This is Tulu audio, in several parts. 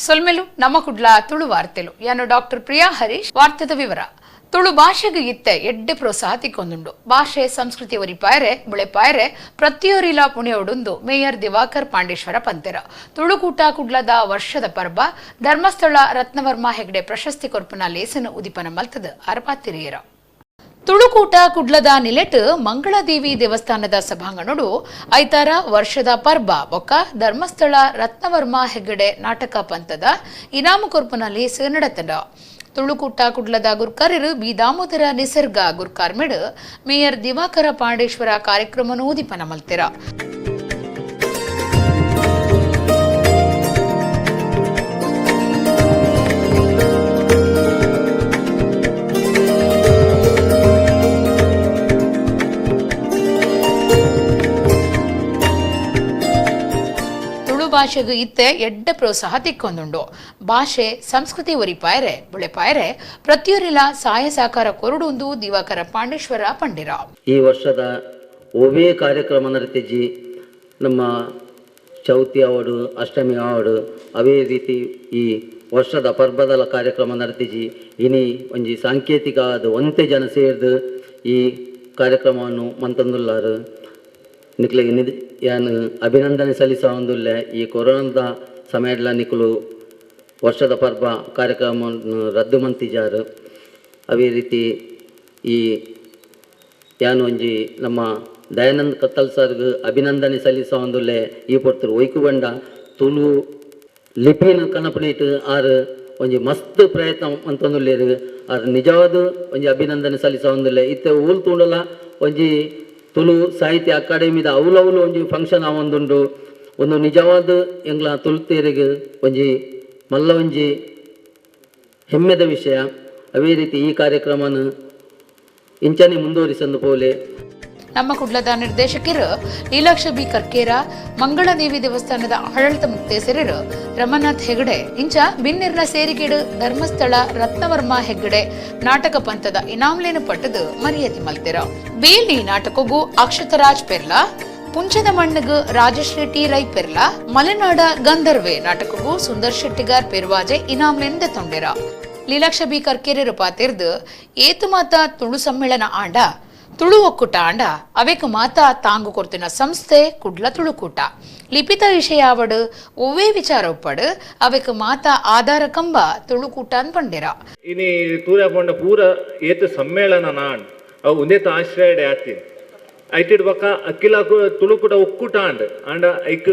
ಸೊಲ್ಮೆಲು ನಮ್ಮ ಕುಡ್ಲ ತುಳು ವಾರ್ತೆಲು ಯಾನು ಡಾಕ್ಟರ್ ಪ್ರಿಯಾ ಹರೀಶ್. ವಾರ್ತೆದ ವಿವರ. ತುಳು ಭಾಷೆಗೆ ಇತ್ತೆ ಎಡ್ಡೆ ಪ್ರೋತ್ಸಾಹ ತಿಕ್ಕೊಂದುಂಡು. ಭಾಷೆ ಸಂಸ್ಕೃತಿ ಒರಿಪಾಯರೆ ಬುಳೆಪಾಯರೆ ಪ್ರತಿಯೊರಿಲ ಪುಣೆಯೊಡುಂದು ಮೇಯರ್ ದಿವಾಕರ್ ಪಾಂಡೇಶ್ವರ ಪಂತೆರ. ತುಳುಕೂಟ ಕುಡ್ಲದ ವರ್ಷದ ಪರ್ಬ ಧರ್ಮಸ್ಥಳ ರತ್ನವರ್ಮ ಹೆಗ್ಡೆ ಪ್ರಶಸ್ತಿ ಕೊರ್ಪುನ ಲೇಸನು ಉದಿಪನ ಮಲ್ತದ ಅರಪಾತಿರಿಯರ. ತುಳುಕೂಟ ಕುಡ್ಲದ ನಿಲೆಟ್ ಮಂಗಳಾದೇವಿ ದೇವಸ್ಥಾನದ ಸಭಾಂಗಣಡು ಐತಾರ ವರ್ಷದ ಪರ್ಬ ಬೊಕ್ಕ ಧರ್ಮಸ್ಥಳ ರತ್ನವರ್ಮ ಹೆಗ್ಗಡೆ ನಾಟಕ ಪಂಥದ ಇನಾಮು ಕೊರ್ಪುನ ಲೇಸು ನಡತಂಡ. ತುಳುಕೂಟ ಕುಡ್ಲದ ಗುರ್ಕಾರ್ಯರು ಬಿ ದಾಮೋದರ ನಿಸರ್ಗ ಗುರ್ಕಾರ್ಮೆಡ್ ಮೇಯರ್ ದಿವಾಕರ ಪಾಂಡೇಶ್ವರ ಕಾರ್ಯಕ್ರಮನು ಉದಿಪನ ಮಲ್ತೆರ. ಭಾಷೆಗೂ ಇತ್ತೆ ಎಡ್ಡೆ ಪ್ರೋತ್ಸಾಹ ತಿಕ್ಕೊಂದುಂಡು. ಭಾಷೆ ಸಂಸ್ಕೃತಿ ಒರಿಪಾಯರೆ ಬುಳೆಪಾಯರೆ ಪ್ರತಿಯೊರಿಲ ಸಹಾಯ ಸಹಕಾರ ಕೊರಡುಂದು ದಿವಾಕರ ಪಾಂಡೇಶ್ವರ ಪಂಡಿರ. ಈ ವರ್ಷದ ಒವೇ ಕಾರ್ಯಕ್ರಮ ನಡತಿಜಿ ನಮ್ಮ ಚೌತಿ ಆವಡು ಅಷ್ಟಮಿ ಆವಡು ಅವೇ ರೀತಿ ಈ ವರ್ಷದ ಪರ್ಬದ ಕಾರ್ಯಕ್ರಮ ನಡತಿಜಿ. ಇನಿ ಒಂಜಿ ಸಾಂಕೇತಿಕ ಆದ ಒಂತೆ ಜನ ಸೇರ್ದು ಈ ಕಾರ್ಯಕ್ರಮವನ್ನು ಮಂತಂದುಲ್ಲಾರು. ನಿಕ್ಲೆಗ್ ಯಾನ್ ಅಭಿನಂದನೆ ಸಲ್ಲಿಸೊಂದುಲ್ಲೆ. ಈ ಕೊರೋನಾದ ಸಮಯಡ್ಲ ನಿಕುಲು ವರ್ಷದ ಪರ್ಬ ಕಾರ್ಯಕ್ರಮವನ್ನು ರದ್ದು ಮಂತಿಜಾರು. ಅವೇ ರೀತಿ ಈ ಯಾನ್ ಒಂಜಿ ನಮ್ಮ ದಯಾನಂದ್ ಕತ್ತಲ್ ಸರ್ಗ್ ಅಭಿನಂದನೆ ಸಲ್ಲಿಸೊಂದುಲ್ಲೆ. ಈ ಪೊರ್ತುಡು ಒಯ್ಕು ಬಂಡ ತುಳು ಲಿಪಿನ ಕನಪುನೇಟ್ ಆರು ಒಂಜಿ ಮಸ್ತ್ ಪ್ರಯತ್ನ ಮಂತೊಂದುಲ್ಲೆರ್. ಆರು ನಿಜವಾದ ಒಂಜಿ ಅಭಿನಂದನೆ ಸಲ್ಲಿಸೊಂದುಲ್ಲೆ. ಇತ್ತೆ ಊಲ್ ತೂಂಡಲ ಒಂಜಿ ತುಳು ಸಾಹಿತ್ಯ ಅಕಾಡೆಮಿದ ಅವಲವಲು ಒಂಜಿ ಫಂಕ್ಷನ್ ಆವೊಂದುಂಡು. ಒಂದು ನಿಜವಾದ ಎಂಗ್ಲ ತುಳುತೇರಿಗೆ ಒಂಜಿ ಮಲ್ಲ ಒಂಜಿ ಹೆಮ್ಮೆದ ವಿಷಯ. ಅವೇ ರೀತಿ ಈ ಕಾರ್ಯಕ್ರಮನ ಇಂಚನೆ ಮುಂದುವರಿಸಂದು ಪೋಲೆ. ನಮ್ಮ ಕುಡ್ಲದ ನಿರ್ದೇಶಕರು ಲೀಲಾಕ್ಷ ಬಿ ಕರ್ಕೇರ, ಮಂಗಳದೇವಿ ದೇವಸ್ಥಾನದ ಆಡಳಿತ ಮುಕ್ತೇಸರರು ರಮನಾಥ್ ಹೆಗಡೆ, ಇಂಚ ಬಿನ್ನಿರ್ನ ಸೇರಿಗೆಡು ಧರ್ಮಸ್ಥಳ ರತ್ನವರ್ಮ ಹೆಗ್ಗಡೆ ನಾಟಕ ಪಂಥದ ಇನಾಮ್ಲೇನು ಪಟ್ಟದು ಮರ್ಯಾದೆ ಮಲ್ತೆರ. ಬೇಲಿ ನಾಟಕಗೂ ಅಕ್ಷತರಾಜ್ ಪೆರ್ಲಾ, ಪುಂಚದ ಮಣ್ಣಗು ರಾಜಶ್ರೀ ಟಿ ರೈ ಪೆರ್ಲಾ, ಮಲೆನಾಡ ಗಂಧರ್ವೆ ನಾಟಕಗೂ ಸುಂದರ್ ಶೆಟ್ಟಿಗಾರ್ ಪೆರ್ವಾಜೆ ಇನಾಮ್ಲೇನ್ ತೊಂಡೆರ. ಲೀಲಾಕ್ಷ ಬಿ ಕರ್ಕೇರರು ಪಾತಿರ್ದು ಏತು ಮಾತ ತುಳು ಸಮ್ಮೇಳನ ಆಂಡ ತುಳು ಒಕ್ಕೂಟ ಆಂಡ ಅವೇಕ ಮಾತಾ ತಾಂಗು ಕೊರ್ತಿನ ಸಂಸ್ಥೆ ಕುಡ್ಲ ತುಳುಕೂಟ. ಲಿಪಿತ ವಿಷಯ ಆವಡು ಒವ್ವೇ ವಿಚಾರ ಒಪ್ಪಡು ಅವೇಕ ಮಾತಾ ಆಧಾರ ಕಂಬ ತುಳುಕೂಟ ಅನ್ಪಂಡಿರ. ಇನಿ ತೂರ ಪಂಡ ಪೂರ ಏತು ಸಮ್ಮೇಳನ ನಾಂಡ್ ಅವು ಒಂದೇತ ಆಶ್ರಯಡೆ ಆತಿ ಐಟಿಡ್ ಬೊಕ್ಕ ಅಖಿಲ ತುಳುಕೂಟ ಒಕ್ಕೂಟ ಆಂಡ್ ಆಂಡ ಐಕ್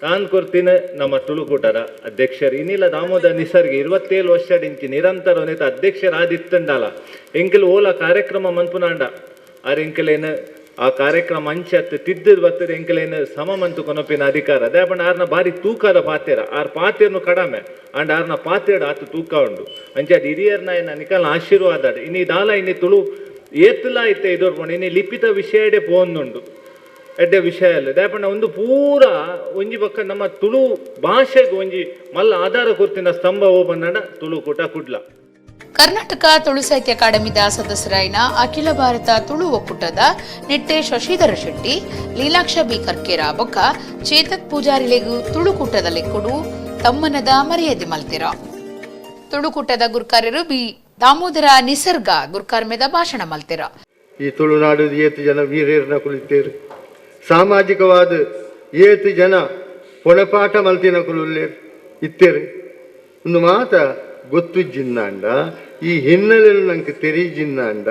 ತಾನ್ ಕೊರ್ತಿನ ನಮ್ಮ ತುಳುಕೂಟದ ಅಧ್ಯಕ್ಷರು ಇನ್ನಿಲ್ಲ ದಾಮೋದರ ನಿಸರ್ಗ 27 ವರ್ಷ ನಿರಂತರ ಒಂದೇತ ಅಧ್ಯಕ್ಷರಾದಿತ್ತಂಡಲ ಎಂಕಲ್ ಓಲ ಕಾರ್ಯಕ್ರಮ ಮನ್ಪುನಾಂಡ ಆರ್ ಎಂಕಲೇನು ಆ ಕಾರ್ಯಕ್ರಮ ಅಂಚತ್ತು ತಿದ್ದು ಬರ್ತದೆ ಎಂಕಲೇನು ಸಮ ಮಂತು ಕೊನಪಿನ ಅಧಿಕಾರ ಅದೇ ಪಂಡ ಆರ್ನ ಬಾರಿ ತೂಕದ ಪಾತ್ಯರ ಆರ್ ಪಾತ್ಯರ್ನು ಕಡಮೆ ಅಂಡ್ ಆರ್ನ ಪಾತ್ಯಡು ಆತು ತೂಕ ಉಂಡು ಅಂಚೆ ಅದು ಹಿರಿಯರ್ನ ಏನ ನಿಕಲ್ನ ಆಶೀರ್ವಾದ ಇನ್ನಿ ದಾಲ ಇನ್ನಿ ತುಳು ಏತುಲ ಇತ್ತೆ ಇದೋರ್ಪಂಡು ಇನ್ನಿ ಲಿಪಿತ ವಿಷಯಡೆ ಪೋಂದುಂಡು ಎಡ್ಡೆ ವಿಷಯ ಅಲ್ಲ ದಾಪಂಡ ಒಂದು ಪೂರ ಒಂಜಿ ಪಕ್ಕ ನಮ್ಮ ತುಳು ಭಾಷೆಗೆ ಒಂಜಿ ಮಲ್ಲ ಆಧಾರ ಕೊರ್ತಿನ ಸ್ತಂಭ ಓ ಬಂದಾಂಡ ತುಳುಕೂಟ ಕುಡ್ಲ. ಕರ್ನಾಟಕ ತುಳು ಸಾಹಿತ್ಯ ಅಕಾಡೆಮಿದ ಸದಸ್ಯರಾಯಿನ ಅಖಿಲ ಭಾರತ ತುಳು ಒಕ್ಕೂಟದ ನಿಟ್ಟೆ ಶಶಿಧರ ಶೆಟ್ಟಿ, ಲೀಲಾಕ್ಷ ಬಿ ಕರ್ಕೇರ ಬೊಕ್ಕ ಚೇತಕ್ ಪೂಜಾರಿಲೆಗು ತುಳುಕೂಟದ ಲೆಕ್ಕುಡು ತಮ್ಮನದ ಮರ್ಯಾದೆ ಮಲ್ತಿರ. ತುಳುಕೂಟದ ಗುರ್ಕಾರ್ಯರು ಬಿ ದಾಮೋದರ ನಿಸರ್ಗ ಗುರ್ಕಾರ್ಮೆದ ಭಾಷಣ ಮಲ್ತಿರ. ಈ ತುಳುನಾಡು ಏತು ಜನ ವೀರೇರ್ನ ಕುಳಿತೇರು, ಸಾಮಾಜಿಕವಾದ ಏತು ಜನ ಪೊಣಪಾಠ ಮಲ್ತಿನ ಕುಲುಲ್ಲೇರು ಇತ್ತೇರು. ಒಂದು ಮಾತ ಗೊತ್ತು ಜಿನ್ನಾಂಡ ಈ ಹಿನ್ನೆಲೆಯಲ್ಲಿ ನಂಗೆ ತೆರೀಜಿನ್ನಾಂಡ.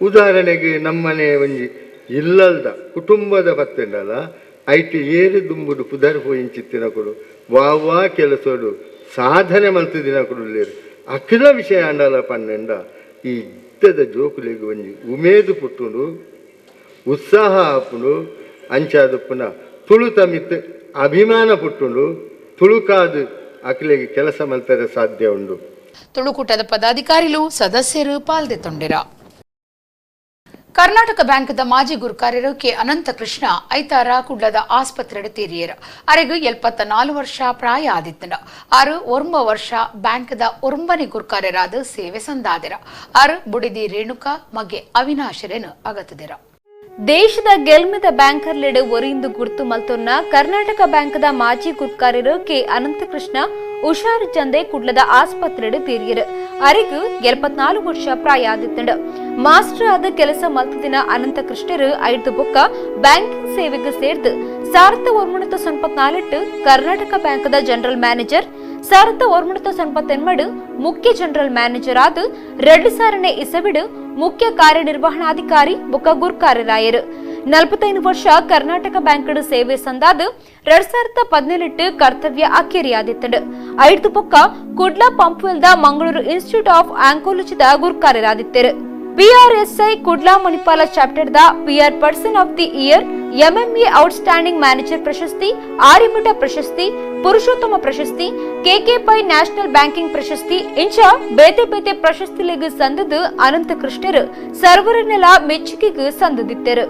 ಉದಾಹರಣೆಗೆ ನಮ್ಮನೆ ಒಂಜಿ ಇಲ್ಲಲ್ದ ಕುಟುಂಬದ ಪತ್ತೆಂಡಲ ಐಟ್ ಏರು ದುಂಬುಡು ಪುದರ್ ಪೋಯಿಂಚಿತ್ತಿನ ಕೊಡು ವಾವಾ ಕೆಲಸೋಡು ಸಾಧನೆ ಮಲ್ತಿದಿನ ಕೊಡುಲ್ಲೇರು. ಅಖಿಲ ವಿಷಯ ಅಂಡಲ ಪನ್ನೆಂಡ ಈ ಇತ್ತದ ಜೋಕುಲಿಗೆ ಒಂಜಿ ಉಮೇದು ಪುಟ್ಟುಂಡು, ಉತ್ಸಾಹ ಆಪುಂಡು. ಅಂಚಾದಪ್ಪುನ ತುಳು ತಮಿತ್ ಅಭಿಮಾನ ಪುಟ್ಟುಂಡು, ತುಳುಕಾದು ಅಖಿಲೆಗೆ ಕೆಲಸ ಮಲ್ತರೆ ಸಾಧ್ಯ ಉಂಡು. ತುಳುಕೂಟದ ಪದಾಧಿಕಾರಿಲು ಸದಸ್ಯರು ಪಾಲ್ದೆತ್ತೊಂಡಿರ. ಕರ್ನಾಟಕ ಬ್ಯಾಂಕ್ದ ಮಾಜಿ ಗುರುಕಾರ್ಯರು ಕೆ ಅನಂತಕೃಷ್ಣ ಐತಾರ ಕುಡ್ಲದ ಆಸ್ಪತ್ರೆಡ್ ತೀರಿಯರು. ಅರೆಗು 74 ವರ್ಷ ಪ್ರಾಯ ಆದಿತ್ತನ. ಆರು 9 ವರ್ಷ ಬ್ಯಾಂಕ್ದ ಒರ್ಂಬನೆ ಗುರುಕಾರ್ಯರಾದ ಸೇವೆ ಸಂದಾದಿರ. ಆರು ಬುಡಿದಿ ರೇಣುಕಾ ಮಗೆ ಅವಿನಾಶರೇನು ಅಗತದಿರ. ದೇಶದ ಗೆಲ್ಮೆದ ಬ್ಯಾಂಕರ್ಲೆಡ್ ಒರಿಂದು ಗುರ್ತು ಮಲ್ತೊನ್ನ ಕರ್ನಾಟಕ ಬ್ಯಾಂಕ್ದ ಮಾಜಿ ಗುರ್ಕಾರ್ಯರು ಕೆ ಅನಂತಕೃಷ್ಣ ಹುಷಾರು ಚಂದೆ ಕುಡ್ಲದ ಆಸ್ಪತ್ರೆಡ್ ತೀರಿಯರು. ಅರಿಗು 74 ವರ್ಷ ಪ್ರಾಯ ಆದಿತ್ತಂಡು. ಮಾಸ್ಟರ್ ಆದ ಕೆಲಸ ಮಲ್ತದಿನ ಅನಂತಕೃಷ್ಣರು ಐದು ಬೊಕ್ಕ ಬ್ಯಾಂಕಿಂಗ್ ಸೇವೆಗೆ ಸೇರ್ದು 1994 ಕರ್ನಾಟಕ ಬ್ಯಾಂಕ್ದ ಜನರಲ್ ಮ್ಯಾನೇಜರ್, 1998 ಮುಖ್ಯ ಜನರಲ್ ಮ್ಯಾನೇಜರ್ ಆದ 2000ನೇ ಇಸವಿಡು ಮುಖ್ಯ ಕಾರ್ಯನಿರ್ವಹಣಾಧಿಕಾರಿ ಬೊಕ್ಕ ಗುರ್ಕಾರ್ಯರಾಯರು. 45 ವರ್ಷ ಕರ್ನಾಟಕ ಬ್ಯಾಂಕ್ ಸೇವೆ ಸಂದಾದ 2018 ಕರ್ತವ್ಯ ಅಕ್ಕೇರಿಯಾದಿತ್ತಂಡು. ಐದು ಬೊಕ್ಕ ಕುಡ್ಲ ಪಂಪ್ವೆಲ್ದ ಮಂಗಳೂರು ಇನ್ಸ್ಟಿಟ್ಯೂಟ್ ಆಫ್ ಆಂಕೋಲಜಿದ ಗುರ್ಕಾರ್ಯರಾದಿತ್ತರು. ಪಿಆರ್ಎಸ್ಐ ಕುಡ್ಲಾ ಮಣಿಪಾಲ ಚಾಪ್ಟರ್ದ PR person of the year, MMA outstanding manager ಪ್ರಶಸ್ತಿ, ಆರ್ಯಭಟ ಪ್ರಶಸ್ತಿ, ಪುರುಷೋತ್ತಮ ಪ್ರಶಸ್ತಿ, K K pi national banking ಪ್ರಶಸ್ತಿ ಇಂಚ ಬೇತೆ ಬೇತೆ ಪ್ರಶಸ್ತಿಲೆಗ್ ಸಂದದು ಅನಂತಕೃಷ್ಣರು ಸರ್ವರನ್ನೆಲ್ಲ ಮೆಚ್ಚುಗೆಗೆ ಸಂದದಿತ್ತರು.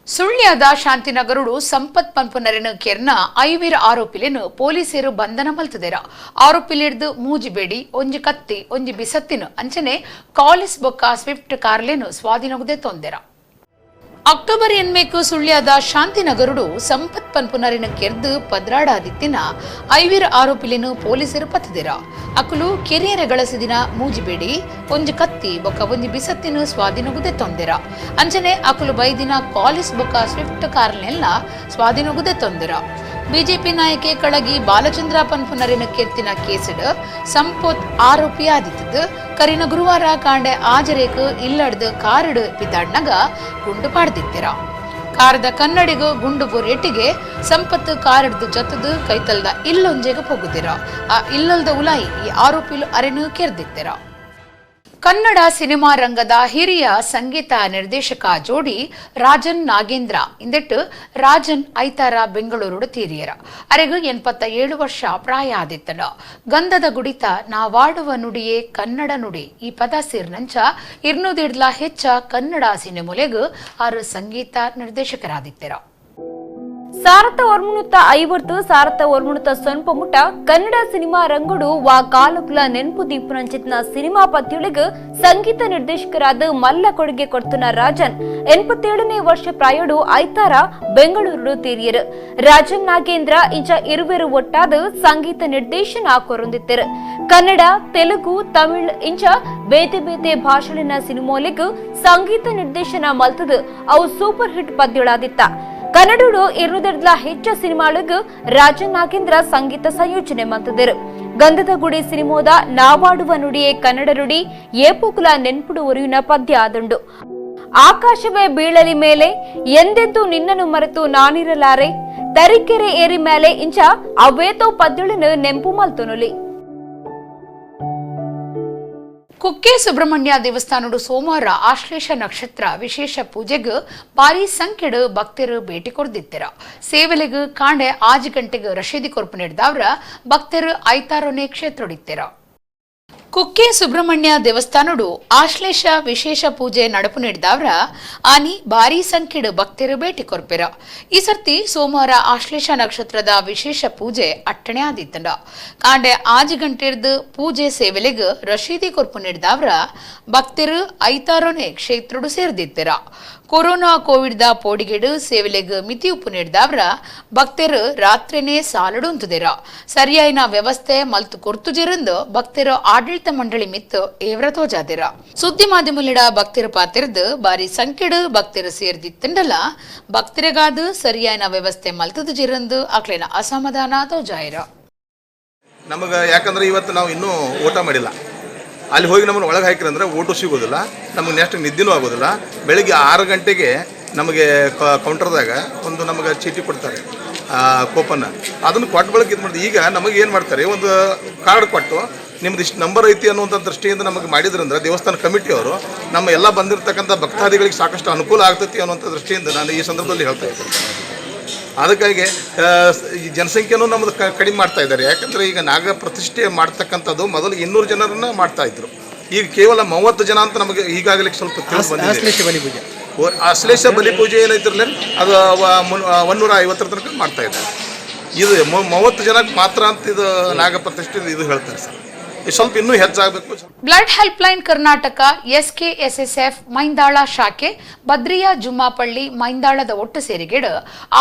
ಸುಳ್ಯದ ಶಾಂತಿನಗರುಡು ಸಂಪತ್ ಪನ್ಪುನರೆನು ಕೆರ್ನ ಐವೀರ ಆರೋಪಿಲೇನು ಪೊಲೀಸರು ಬಂಧನ ಮಲ್ತದೆರ. ಆರೋಪಿಲಿಡ್ದು ಮೂಜಿಬೇಡಿ, ಒಂಜಿ ಕತ್ತಿ, ಒಂಜಿ ಬಿಸತ್ತಿನ ಅಂಚನೆ ಕಾಲಿಸ್ ಬೊಕ್ಕ ಸ್ವಿಫ್ಟ್ ಕಾರ್ಲೇನು ಸ್ವಾಧೀನಗುದೆ ತೊಂದೆರ. ಅಕ್ಟೋಬರ್ ಎನ್ಮೇಕು ಸುಳ್ಯದ ಶಾಂತಿನಗರುಡು ಸಂಪತ್ ಪನ್ಪುನರಿನ ಕೆರ್ದು ಪದ್ರಾಡಾದಿತ್ತಿನ ಐವೀರ ಆರೋಪಿಲೇನು ಪೊಲೀಸರು ಪತ್ತದಿರ. ಅಕುಲು ಕೆರಿಯರ ಗಳಸಿದಿನ ಮೂಜಿಬೇಡಿ, ಒಂಜಿ ಕತ್ತಿ ಬೊಕ್ಕ ಒಂಜಿ ಬಿಸತ್ತಿನ ಸ್ವಾಧೀನಗುದೆ ತೊಂದೆರ. ಅಂಚನೆ ಅಕುಲು ಬೈದಿನ ಕಾಲಿಸ್ ಬೊಕ್ಕ ಸ್ವಿಫ್ಟ್ ಕಾರ್ನೆಲ್ಲ ಸ್ವಾಧೀನಗುದೆ ತೊಂದೆರ. ಬಿಜೆಪಿ ನಾಯಕೆ ಕಳಗಿ ಬಾಲಚಂದ್ರ ಪನ್ಪುನರಿನ ಕೆರ್ತಿನ ಕೇಸಿಡ್ ಸಂಪತ್ ಆರೋಪಿ ಆದಿತ್ತದು. ಕರಿನ ಗುರುವಾರ ಕಾಂಡೆ ಆಜರೇಕ್ ಇಲ್ಲಡ್ದು ಕಾರಡು ಪಿದಾಡ್ನಾಗ ಗುಂಡು ಪಾಡ್ದಿತ್ತೀರ. ಕಾರದ ಕನ್ನಡಿಗೂ ಗುಂಡು ಬೋರೆಟ್ಟಿಗೆ ಸಂಪತ್ತು ಕಾರಡ್ದು ಜತದು ಕೈತಲ್ದ ಇಲ್ಲೊಂಜೆಗೆ ಪೋಗುದಿರ. ಆ ಇಲ್ಲಲ್ದ ಉಲಾಯಿ ಈ ಆರೋಪಿಲು ಅರೆನು ಕೆರ್ದಿತ್ತೀರ. ಕನ್ನಡ ಸಿನಿಮಾ ರಂಗದ ಹಿರಿಯ ಸಂಗೀತ ನಿರ್ದೇಶಕ ಜೋಡಿ ರಾಜನ್ ನಾಗೇಂದ್ರ ಇಂದೆಟ್ಟು ರಾಜನ್ ಐತಾರ ಬೆಂಗಳೂರು ತೀರಿಯರ. ಅರೆಗು 87 ವರ್ಷ ಪ್ರಾಯ ಆದಿತ್ತನ. ಗಂಧದ ಗುಡಿತ ನಾವಾಡುವ ನುಡಿಯೇ ಕನ್ನಡ ನುಡಿ ಈ ಪದ ಸೇರ್ನಂಚ 250 ಹೆಚ್ಚ ಕನ್ನಡ ಸಿನಿಮೊಲೆಗು ಆರು ಸಂಗೀತ ನಿರ್ದೇಶಕರಾದಿತ್ತರ. 1950 1990 ಮುಟ ಕನ್ನಡ ಸಿನಿಮಾ ರಂಗುಡು ವಾ ಕಾಲುಕುಲ ನೆನಪು ದೀಪನಂಚಿತ್ನ ಸಿನಿಮಾ ಪದ್ಯೊಳಗ ಸಂಗೀತ ನಿರ್ದೇಶಕರಾದ ಮಲ್ಲ ಕೊಡುಗೆ ಕೊಡ್ತುನ ರಾಜನ್ 87ನೇ ವರ್ಷ ಪ್ರಾಯಡು ಐತಾರ ಬೆಂಗಳೂರು ತೀರಿಯರು. ರಾಜನ್ ನಾಗೇಂದ್ರ ಇಂಚ ಇರುವೆರು ಒಟ್ಟಾದ ಸಂಗೀತ ನಿರ್ದೇಶನ ಕೊರೊಂದಿತ್ತರು. ಕನ್ನಡ, ತೆಲುಗು, ತಮಿಳ್ ಇಂಚ ಬೇತೆ ಬೇತೆ ಭಾಷೆಲಿನ ಸಿನಿಮೋಲೆಗ್ ಸಂಗೀತ ನಿರ್ದೇಶನ ಮಲ್ತದು ಅವು ಸೂಪರ್ ಹಿಟ್ ಪದ್ಯೊಳಾದಿತ್ತ. ಕನ್ನಡಡು 200 ಹೆಚ್ಚು ಸಿನಿಮಾಳಿಗೂ ರಾಜನ್ ನಾಗೇಂದ್ರ ಸಂಗೀತ ಸಂಯೋಜನೆ ಮಲ್ತದರು. ಗಂಧದ ಗುಡಿ ಸಿನಿಮೋದ ನಾವಾಡುವ ನುಡಿಯೇ ಕನ್ನಡ ನುಡಿ ಏಪುಕುಲ ನೆನ್ಪುಡು ಒರಿಯುನ ಪದ್ಯ ಆದುಂಡು. ಆಕಾಶವೇ ಬೀಳಲಿ ಮೇಲೆ, ಎಂದೆಂದು ನಿನ್ನನ್ನು ಮರೆತು ನಾನಿರಲಾರೆ, ತರೀಕೆರೆ ಏರಿ ಮೇಲೆ ಇಂಚ ಅವೇತೋ ಪದ್ಯೊಳನ್ನು ನೆಂಪು ಮಲ್ತೊನುಲಿ. ಕುಕ್ಕೆ ಸುಬ್ರಹ್ಮಣ್ಯ ದೇವಸ್ಥಾನಡು ಸೋಮವಾರ ಆಶ್ಲೇಷ ನಕ್ಷತ್ರ ವಿಶೇಷ ಪೂಜೆಗೆ ಭಾರಿ ಸಂಖ್ಯೆಡು ಭಕ್ತರು ಭೇಟಿ ಕೊಡ್ದಿತ್ತರ. ಸೇವೆಲೆಗು ಕಾಂಡೆ 6 ಗಂಟೆಗೆ ರಶೀದಿ ಕೊರ್ಪು ನೀಡಿದವರ ಭಕ್ತರು ಐತಾರೊನೆ ಕ್ಷೇತ್ರಡಿತ್ತರ. ಕುಕ್ಕೆ ಸುಬ್ರಹ್ಮಣ್ಯ ದೇವಸ್ಥಾನಡು ಆಶ್ಲೇಷ ವಿಶೇಷ ಪೂಜೆ ನಡಪು ನೀಡಿದವರ ಆನಿ ಭಾರಿ ಸಂಖ್ಯೆಡು ಭಕ್ತರು ಭೇಟಿ ಕೊರ್ಪೆರ. ಈ ಸರ್ತಿ ಸೋಮವಾರ ಆಶ್ಲೇಷ ನಕ್ಷತ್ರದ ವಿಶೇಷ ಪೂಜೆ ಅಟ್ಟಣೆ ಆದಿತ್ತಂಡ. ಕಾಂಡೆ 6 ಗಂಟೆರ್ದು ಪೂಜೆ ಸೇವೆಲೆಗ್ ರಶೀದಿ ಕೊರ್ಪು ನೀಡಿದವರ ಭಕ್ತರು ಐತಾರೊನೆ ಕ್ಷೇತ್ರಡು ಸೇರ್ದಿತ್ತರ. ಕೊರೋನಾ ಕೋವಿಡ್ the ಪೋಡಿಗೆಡು ಸೇವೆಲೆಗ್ ಮಿತಿ ಉಪ್ಪು ನೀಡಿದವರ ಭಕ್ತರು ರಾತ್ರಿನೇ ಸಾಲಡು ಉಂತುದಿರ. ಸರಿಯಾಯಿನ ವ್ಯವಸ್ಥೆ ಮಲ್ತು ಕೊರ್ತುಜಿರಂದು ಭಕ್ತರು ಆಡಳಿತ ಮಂಡಳಿ ಮಿತ್ತು ಏವ್ರ ತೋಜಾದಿರ. ಸುದ್ದಿ ಮಾಧ್ಯಮಲಿಡ ಭಕ್ತರ ಪಾತಿರ್ದು ಬಾರಿ ಸಂಖ್ಯೆಡು ಭಕ್ತರು ಸೇರ್ದಿತ್ತಂಡಲ ಭಕ್ತರಿಗಾದ ಸರಿಯಾಯಿನ ವ್ಯವಸ್ಥೆ ಮಲ್ತದು ಜಿರಂದು ಆಕ್ಲೇನ ಅಸಮಾಧಾನ ತೋಜಾಯಿರ. ನಮಗೆ ಯಾಕಂದ್ರೆ ಇವತ್ತು ನಾವು ಇನ್ನೂ ಊಟ ಮಾಡಿಲ್ಲ. ಅಲ್ಲಿ ಹೋಗಿ ನಮ್ಮನ್ನು ಒಳಗೆ ಹಾಕಿರಂದ್ರೆ ಊಟ ಸಿಗೋದಿಲ್ಲ, ನಮಗೆ ನೆಕ್ಸ್ಟ್ ನಿದ್ದೆನೂ ಆಗೋದಿಲ್ಲ. ಬೆಳಿಗ್ಗೆ 6 ಗಂಟೆಗೆ ನಮಗೆ ಕೌಂಟರ್ದಾಗ ಒಂದು ನಮಗೆ ಚೀಟಿ ಕೊಡ್ತಾರೆ, ಕೂಪನ್ನ. ಅದನ್ನು ಕೊಟ್ಟ ಬಳಿಕ ಇದು ಮಾಡಿದ್ವಿ. ಈಗ ನಮಗೆ ಏನು ಮಾಡ್ತಾರೆ, ಒಂದು ಕಾರ್ಡ್ ಕೊಟ್ಟು ನಿಮ್ದು ಇಷ್ಟು ನಂಬರ್ ಐತಿ ಅನ್ನುವಂಥ ದೃಷ್ಟಿಯಿಂದ ನಮಗೆ ಮಾಡಿದ್ರಂದ್ರೆ ದೇವಸ್ಥಾನ ಕಮಿಟಿಯವರು ನಮ್ಮ ಎಲ್ಲ ಬಂದಿರತಕ್ಕಂಥ ಭಕ್ತಾದಿಗಳಿಗೆ ಸಾಕಷ್ಟು ಅನುಕೂಲ ಆಗ್ತೈತಿ ಅನ್ನುವಂಥ ದೃಷ್ಟಿಯಿಂದ ನಾನು ಈ ಸಂದರ್ಭದಲ್ಲಿ ಹೇಳ್ತಾ ಇದ್ದೀನಿ. ಅದಕ್ಕಾಗಿ ಈ ಜನಸಂಖ್ಯೆನೂ ನಮ್ಮದು ಕಡಿಮೆ ಮಾಡ್ತಾ ಇದ್ದಾರೆ. ಯಾಕಂದರೆ ಈಗ ನಾಗ ಪ್ರತಿಷ್ಠೆ ಮಾಡ್ತಕ್ಕಂಥದ್ದು ಮೊದಲು 200 ಜನರನ್ನ ಮಾಡ್ತಾಯಿದ್ರು, ಈಗ ಕೇವಲ 30 ಜನ ಅಂತ ನಮಗೆ ಈಗಾಗಲೇ ಸ್ವಲ್ಪ ತಿಳಿದು ಬಂದಿದೆ. ಆಶ್ಲೇಷ ಬಲಿ ಪೂಜೆ ಏನೈತಿರಲಿ ಅದು 150 ತನಕ ಮಾಡ್ತಾ ಇದ್ದಾರೆ. ಇದು 30 ಜನಕ್ಕೆ ಮಾತ್ರ ಅಂತ ಇದು ನಾಗ ಪ್ರತಿಷ್ಠೆ ಇದು ಹೇಳ್ತಾರೆ ಸರ್. ಸ್ವಲ್ಪ ಇನ್ನೂ ಹೆಚ್ಚಾಗಬೇಕು. Blood helpline Karnataka SKSSF Maindal ಶಾಖೆ ಬದ್ರಿಯಾ ಜುಮ್ಮಾಪಳ್ಳಿ ಮೈಂದಾಳದ ಒಟ್ಟು ಸೇರಿಗೇಡು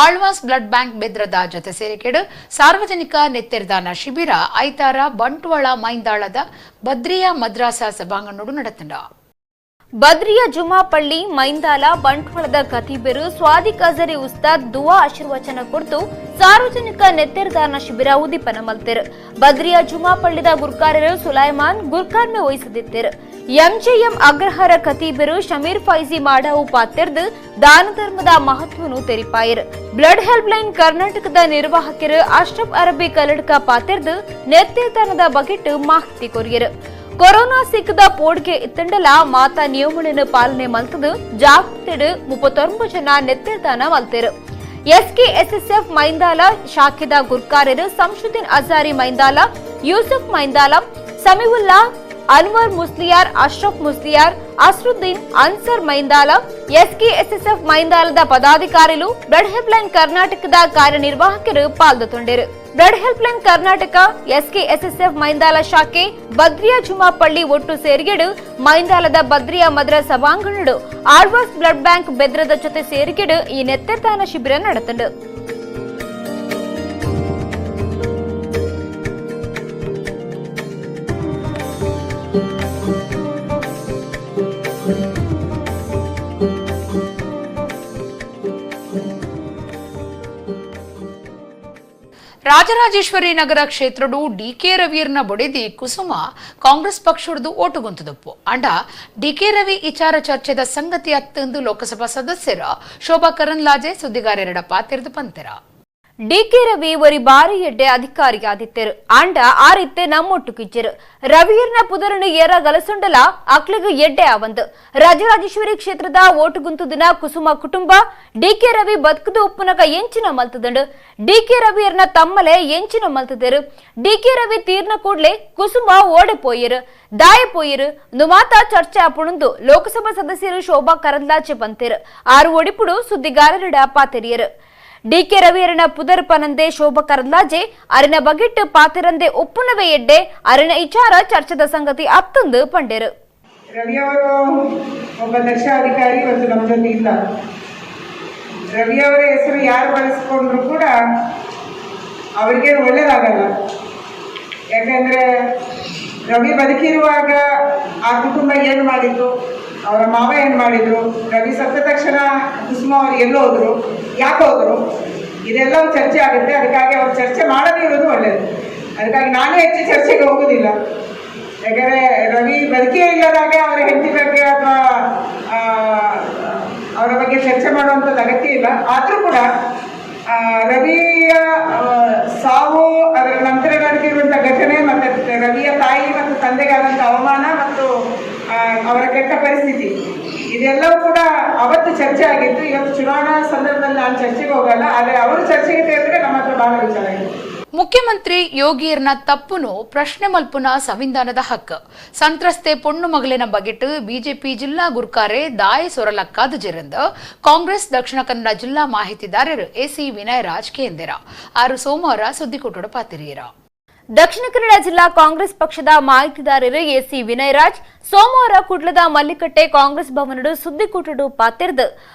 ಆಳ್ವಾಸ್ ಬ್ಲಡ್ ಬ್ಯಾಂಕ್ ಬೆದ್ರದ ಜೊತೆ ಸೇರಿಗೇಡು ಸಾರ್ವಜನಿಕ ನೆತ್ತೆರ್ದಾನ ಶಿಬಿರ ಐತಾರ ಬಂಟ್ವಾಳ ಮೈಂದಾಳದ ಬದ್ರಿಯಾ ಮದ್ರಾಸಾ ಸಭಾಂಗಣೋಡು ನಡೆತಂಡ. ಬದ್ರಿಯ ಜುಮಾಪಳ್ಳಿ ಮೈಂದಾಲ ಬಂಟ್ವಾಳದ ಖತೀಬರು ಸ್ವಾದಿಕ್ ಅಜರಿ ಉಸ್ತಾದ್ ದುವಾ ಆಶೀರ್ವಚನ ಕೊಡ್ತು ಸಾರ್ವಜನಿಕ ನೆತ್ತೆರ್ದಾನ ಶಿಬಿರ ಉದ್ದೀಪನ ಮಲ್ತೆರು. ಬದ್ರಿಯ ಜುಮಾಪಳ್ಳಿದ ಗುರ್ಕಾರರು ಸುಲೈಮಾನ್ ಗುರ್ಕಾರ್ಮೆ ವಹಿಸದಿತ್ತೆರು. ಎಂಜೆಎಂ ಅಗ್ರಹಾರ ಖತೀಬರು ಶಮೀರ್ ಫೈಜಿ ಮಾಡಾವು ಪಾತೆರ್ದು ದಾನ ಧರ್ಮದ ಮಹತ್ವನು ತೆರಿಪಾಯರು. Blood help line ಕರ್ನಾಟಕದ ನಿರ್ವಾಹಕರು ಅಶ್ರಫ್ ಅರಬಿ ಕಲ್ಲಡ್ಕ ಪಾತೆರ್ದು ನೆತ್ತೆರ್ದಾನದ ಬಗೆಟ್ಟು ಮಾಹಿತಿ ಕೊರಿಯರು. ಕೊರೋನಾ ಸಿಕ್ಕದ ಪೋಡ್ಗೆ ಇತ್ತಂಡಲ ಮಾತಾ ನಿಯಮಗಳನ್ನು ಪಾಲನೆ ಮಲ್ತದು ಜಾಗೃತಿಡು 39 ಜನ ನೆತ್ತೆರ್ದಾನ ಮಲ್ತೆರು. ಎಸ್ಕೆಎಸ್ಎಸ್ಎಫ್ ಮೈಂದಾಲ ಶಾಖೆದ ಗುರ್ಕಾರರು ಸಂಶುದ್ದೀನ್ ಅಜಾರಿ ಮೈಂದಾಲ, ಯೂಸುಫ್ ಮೈಂದಾಲ, ಸಮೀವುಲ್ಲಾ, ಅನ್ವರ್ ಮುಸ್ಲಿಯಾರ್, ಅಶ್ರಫ್ ಮುಸ್ಲಿಯಾರ್, ಅಸ್ರುದ್ದೀನ್, ಅನ್ಸರ್ ಮೈಂದಾಲ, ಎಸ್ಕೆಎಸ್ಎಸ್ಎಫ್ ಮೈಂದಾಲದ ಪದಾಧಿಕಾರಿಗಳು, blood help line ಕರ್ನಾಟಕದ ಕಾರ್ಯನಿರ್ವಾಹಕರು ಪಾಲ್ಗೊಂಡರು. Blood helpline Karnataka SKSSF Maindal ಶಾಖೆ ಬದ್ರಿಯಾ ಜುಮಾಪಳ್ಳಿ ಒಟ್ಟು ಸೇರಿಗೆಡು ಮೈಂದಾಲದ ಬದ್ರಿಯಾ ಮದ್ರ ಸಭಾಂಗಣಡು ಆಳ್ವಾಸ್ ಬ್ಲಡ್ ಬ್ಯಾಂಕ್ ಬೆದ್ರದ ಜೊತೆ ಸೇರಿಗೆಡು ಈ ನೆತ್ತೆರ್ದಾನ ಶಿಬಿರ ನಡೆತಂಡು. ರಾಜರಾಜೇಶ್ವರಿ ನಗರ ಕ್ಷೇತ್ರಡು ಡಿಕೆ ರವಿಯರ್ನ ಬೊಡೆದಿ ಕುಸುಮ ಕಾಂಗ್ರೆಸ್ ಪಕ್ಷದ ಓಟುಗುಂತದಪ್ಪು. ಅಂಡ ಡಿಕೆ ರವಿ ವಿಚಾರ ಚರ್ಚೆದ ಸಂಗತಿ ಅತ್ತಂದು ಲೋಕಸಭಾ ಸದಸ್ಯರ ಶೋಭಾ ಕರಂದ್ಲಾಜೆ ಸುದ್ದಿಗಾರರೆಡ ಪಾತೆರ್ದು ಪಂತೆರ. ಡಿಕೆ ರವಿ ಒರಿ ಬಾರಿ ಎಡ್ಡೆ ಅಧಿಕಾರಿಯಾದಿತ್ತೆರು. ಆಂಡ ಆರಿತ್ತೆ ನಮ್ಮೊಟ್ಟು ಕಿಜ್ಜರು. ರವಿಯರ್ನ ಪುದರನು ಏರ ಗಲಸುಂಡಲ ಅಕ್ಲಿಗು ಎಡ್ಡೆ ಆವಂದು. ರಾಜರಾಜೇಶ್ವರಿ ಕ್ಷೇತ್ರದ ಓಟುಗುಂತು ದಿನ ಕುಸುಮ ಕುಟುಂಬ ಡಿಕೆ ರವಿ ಬದುಕುದು ಉಪ್ಪುನಕ ಎಂಚಿನ ಮಲ್ತದಂಡು. ಡಿಕೆ ರವಿಯರ್ನ ತಮ್ಮಲೆ ಎಂಚಿನ ಮಲ್ತದರು. ಡಿಕೆ ರವಿ ತೀರ್ನ ಕೂಡ್ಲೆ ಕುಸುಮ ಓಡೆ ಪೋಯರು, ದಾಯ ಪೋಯರು ನುಮಾತ ಚರ್ಚೆ ಆಪುಣಂದು ಲೋಕಸಭಾ ಸದಸ್ಯರು ಶೋಭಾ ಕರಂದ್ಲಾಜೆ ಬಂತೇರು. ಆರು ಒಡಿಪುಡು ಸುದ್ದಿಗಾರರಿಡ ಪಾತೆರಿಯರು. ಡಿಕೆ ರವಿಯರನ ಪುದರ್ ಪನಂದೆ ಶೋಭಾ ಕರಂದ್ಲಾಜೆ ಅರಿನ ಬಗೆಟ್ಟು ಪಾತಿರಂದೆ ಒಪ್ಪುನವೇ ಎಡ್ಡೆ ಅರಿನ ವಿಚಾರ ಚರ್ಚದ ಸಂಗತಿ ಅತ್ತಂದು ಪಂಡೇರು. ರವಿಯವರು ಒಬ್ಬ ದಕ್ಷ ಅಧಿಕಾರಿ ಇವತ್ತು ನಮ್ಮ ಜೊತೆ ಇಲ್ಲ. ರವಿಯವರ ಹೆಸರು ಯಾರು ಬಳಸ್ಕೊಂಡ್ರು ಕೂಡ ಅವರಿಗೆ ಒಳ್ಳೇದಾಗಲ್ಲ. ಯಾಕಂದ್ರೆ ರವಿ ಬದುಕಿರುವಾಗ ಆ ಕುಟುಂಬ ಏನು ಮಾಡಿತ್ತು, ಅವರ ಮಾವ ಏನು ಮಾಡಿದ್ರು, ರವಿ ಸತ್ತ ತಕ್ಷಣ ಕುಸುಮ ಅವರು ಎಲ್ಲೋದ್ರು, ಯಾಕೆ ಹೋದ್ರು, ಇದೆಲ್ಲವೂ ಚರ್ಚೆ ಆಗುತ್ತೆ. ಅದಕ್ಕಾಗಿ ಅವ್ರು ಚರ್ಚೆ ಮಾಡದೇ ಇರೋದು ಒಳ್ಳೆಯದು. ಅದಕ್ಕಾಗಿ ನಾನೇ ಹೆಚ್ಚು ಚರ್ಚೆಗೆ ಹೋಗೋದಿಲ್ಲ. ಯಾಕಂದರೆ ರವಿ ಬದುಕೇ ಇಲ್ಲದಾಗ ಅವರ ಹೆಂಡತಿ ಬಗ್ಗೆ ಅಥವಾ ಅವರ ಬಗ್ಗೆ ಚರ್ಚೆ ಮಾಡುವಂಥದ್ದು ಅಗತ್ಯ ಇಲ್ಲ. ಆದರೂ ಕೂಡ ರವಿಯ ಸಾವು, ಅದರ ನಂತರ ನಡೆದಿರುವಂಥ ಘಟನೆ ಮತ್ತು ರವಿಯ ತಾಯಿ ಮತ್ತು ತಂದೆಗಾದಂಥ ಅವಮಾನ ಮತ್ತು ಅವರ ಕೆಟ್ಟ ಪರಿಸ್ಥಿತಿ, ಇದೆಲ್ಲವೂ ಕೂಡ ಅವತ್ತು ಚರ್ಚೆ ಆಗಿತ್ತು. ಇವತ್ತು ಚುನಾವಣಾ ಸಂದರ್ಭದಲ್ಲಿ ನಾನು ಚರ್ಚೆಗೆ ಹೋಗಲ್ಲ, ಆದರೆ ಅವರು ಚರ್ಚೆಗೆ ತೆಗೆದ್ರೆ ನಮ್ಮ ಹತ್ರ ಬಹಳ ವಿಚಾರ ಇದೆ. ಮುಖ್ಯಮಂತ್ರಿ ಯೋಗಿಯರ್ನ ತಪ್ಪುನು ಪ್ರಶ್ನೆ ಮಲ್ಪುನ ಸಂವಿಧಾನದ ಹಕ್ಕು. ಸಂತ್ರಸ್ತೆ ಪೊಣ್ಣು ಮಗಳಿನ ಬಗೆಟ್ ಬಿಜೆಪಿ ಜಿಲ್ಲಾ ಗುರ್ಕಾರೆ ದಾಯ ಸೊರಲಕ್ಕಾದ ಜಿರಂದ ಕಾಂಗ್ರೆಸ್ ದಕ್ಷಿಣ ಕನ್ನಡ ಜಿಲ್ಲಾ ಮಾಹಿತಿದಾರರು ಎಸಿ ವಿನಯರಾಜ್ ಕೇಂದ್ರ ಆರು ಸೋಮವಾರ ಸುದ್ದಿಕೂಟದ ಪಾತಿರಿಯರ. ದಕ್ಷಿಣ ಕನ್ನಡ ಜಿಲ್ಲಾ ಕಾಂಗ್ರೆಸ್ ಪಕ್ಷದ ಮಾಹಿತಿದಾರರು ಎಸಿ ವಿನಯರಾಜ್ ಸೋಮವಾರ ಕುಡ್ಲದ ಮಲ್ಲಿಕಟ್ಟೆ ಕಾಂಗ್ರೆಸ್ ಭವನಡು ಸುದ್ದಿಕೂಟಡು ಪಾತಿರ್ದು